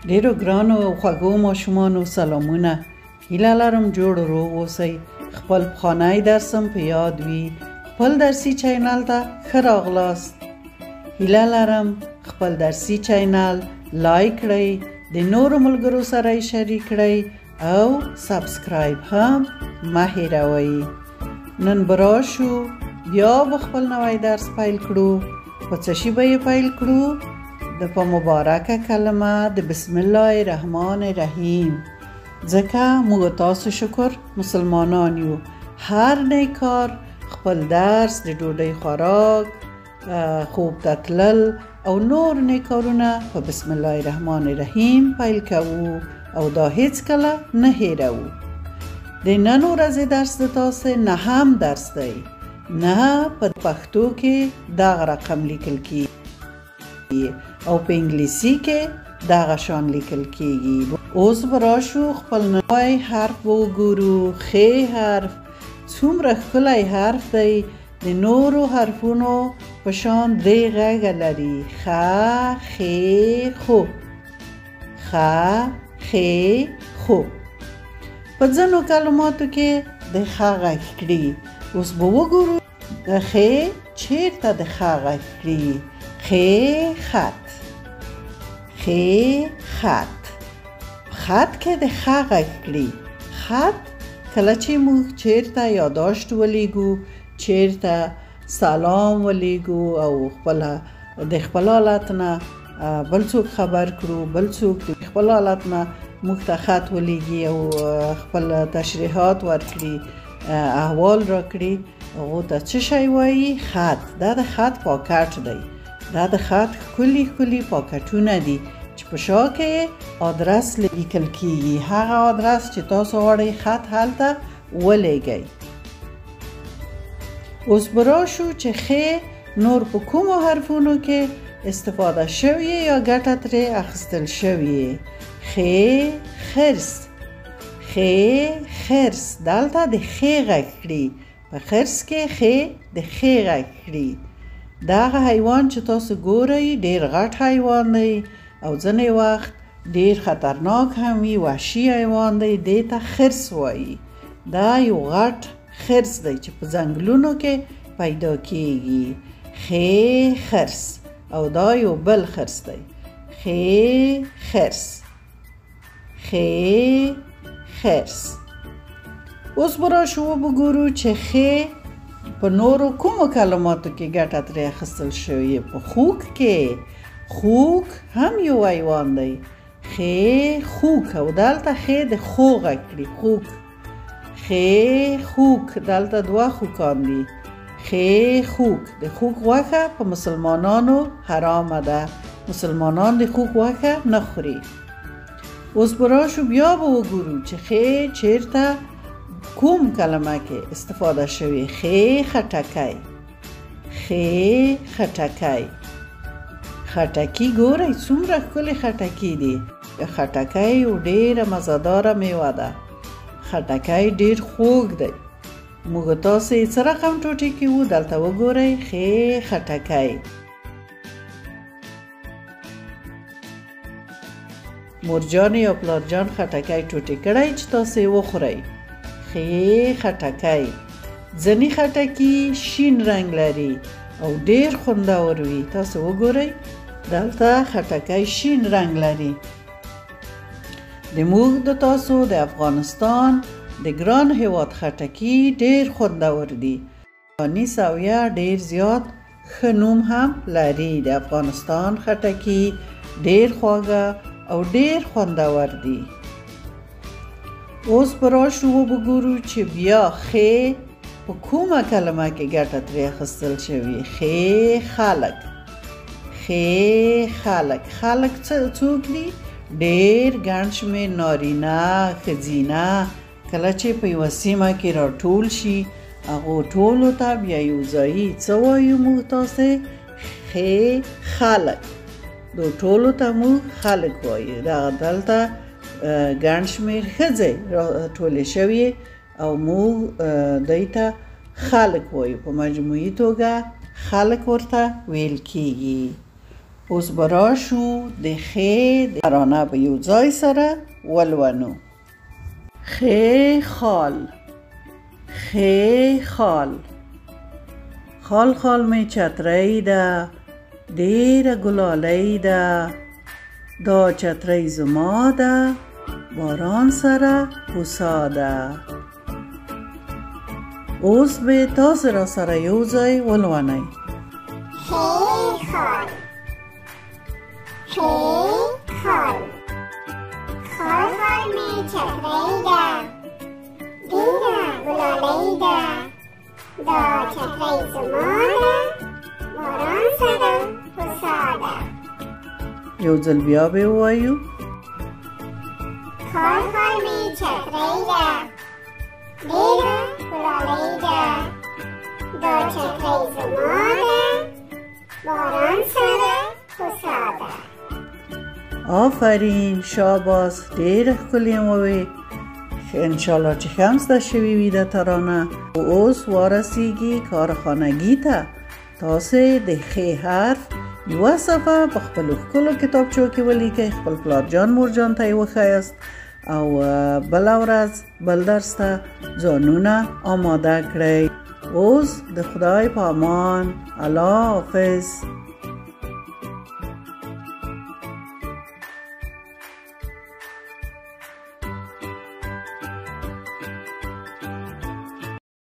ډیرو ګرانو او خوږو ماشومانو سلامونه. هیله لرم جوړ روغ اوسئ. خپل پخوانی درس هم په یاد وي. خپل درسي چینل ته ښه راغلاست. هیله لرم خپل درسي چینل لایک کړئ، د نورو ملګرو سره یې شریک کړئ او subscribe هم مه هېروئ. نن به راشو بیا به خپل نوی درس پیل کړو. په څه شي به یې پیل کړو؟ د په مبارکه کلمه د بسم الله الرحمن الرحیم. ځکه موږ تاسو شکر مسلمانان یو. هر نیک کار، خپل درس، د ډوډۍ خوراک، خوب ته تلل او نور نیک کارونه په بسم الله الرحمن الرحیم پیل کوو او دا هیڅکله نه هېروو. د نن ورځې درس د تاسو نهم درس دی. نه په پښتو کې دغه رقم لیکل کیږي او په انګلیسي کې دغه شان لیکل کیږي. اوس به راشو خپل نوی حرف به وګورو. خ حرف څومره ښکلی حرف دی. د نورو حرفونو په شان درې غږه لري: خ، خ، خو. خ، خ، خو. په ځینو کلماتو کې د خ غږ کړي. اوس به وګورو خ چیرته د خ غږ کړي. خ خط، خ خط. خط کې د خ غږ کړي. خط کله چې موږ چیرته یاداشت ولیږو، چیرته سلام ولیږو او خپل د خپل حالت نه بل څوک خبر کړو، بل څوک د خپل حالت نه موږ ته خط ولیږي او خپل تشریحات ورکړي، احوال راکړي، هغو ته څه شی وایي؟ خط. دا د خط پاکټ دی. دا د خط ښکلي ښکلي پاکټونه دي چې په شا کې یې آدرس لیکل کیږي، هغه آدرس چې تاسو غواړئ خط هلته ولیږئ. اوس به راشو چې خ نور په کومو حرفونو کې استفاده شوې یا ګټه ترې اخیستل شوې. خ خرس، خ خرس. دلته د خ غږ کړي. په خرس کې خ د خ غږ کړي. دغه حیوان چې تاسو ګورئ ډیر غټ حیوان دی او ځینې وخت ډیر خطرناک هم وي، وحشي حیوان دی. دې ته خرس وایي. دا یو غټ خرس دی چې په ځنګلونو کې پیدا کیږي. خ خرس. او دا یو بل خرس دی. خ خرس، خ خرس. اوس به راشو وګورو چې خ په نورو کومو کلماتو کې ګټه ترې اخیستل شوې. په خوک کې، خوک هم یو حیوان دی. خ خوک. او دلته خ د خو غږ کړي. خوک، خ خوک. دلته دوه خوکان دي. خ خوک. د خوک غوښه په مسلمانانو حرامه ده. مسلمانان د خوک غوښه نه خوري. اوس به راشو بیا به وګورو چې خ چیرته کوم کلمه کې استفاده شوې. خ خټکی، خ خټکی. خټکی ګورئ څومره ښکلي خټکی دي. خټکی یو ډېره مزهداره میوه ده. خټکی ډېر خوږ دی. موږ تاسو یې څه رقم ټوټې کې وو؟ دلته وګورئ. خ خټکی. مورجان یا پلارجان خټکی ټوټې کړی چې تاسو یې وخورئ. خ خټکی. ځینې خټکي شین رنګ لري او ډېر خوندور وي. تاسو وګورئ دلته خټکی شین رنګ لري. د موږ د تاسو د افغانستان د ګران هیواد خټکي ډېر خوندور دي. افغاني سویه ډېر زیات ښه نوم هم لري. د افغانستان خټکي ډېر خواږه او ډېر خوندور دي. اوس به راشو وګورو چې بیا خ په کومه کلمه کې ګټه ترې اخیستل شوې. خ خلک، خ خلک. خلک څوک دي؟ ډېر ګڼ شمېر نارینه، ښځینه کله چې په یوه سیمه کې راټول شي، هغو ټولو ته بیا یو ځایي څه وایو موږ تاسې؟ خ خلک. دو ټولو ته موږ خلک وایو. دغه دلته ګڼ شمېر ښځې راټولې شوې او موږ دوی ته خلک وایو. په مجموعي توګه خلک ورته ویل کیږي. اوس به راشو د خې ترانه به یو ځای سره ولولو. خې خال، خې خال، خال خال مې چترۍ ده، ډېره ګلالۍ ده، دا چترۍ زما ده، باران سره هوسا ده. اوس به تاسو را سره یو ځای ولولئ. خې خال، خې خال، خال خال مې چترۍ ده، ډېره ګلالۍ ده، دا چترۍ زما ده، باران سره هوسا ده. یو ځل بیا به ووایو. خال خال مې چترۍ ده، ډېره ګلالۍ ده، دا چترۍ زما ده، باران سره هوسا ده. آفرین، شاباس، ډېره ښکلې مو وې. انشاءالله چې ښه هم زده شوې وي دا ترانه. اوس ورسیږي کارخانګي ته. تاسې د خې حرف یوه صفحه په خپلو ښکلو کتابچو کې ولیکئ، خپل پلار جان مور جان ته یې وښیاست او بله ورځ بل درس ته ځانونه آماده کړئ. اوس د خدای په امان، الله حافظ.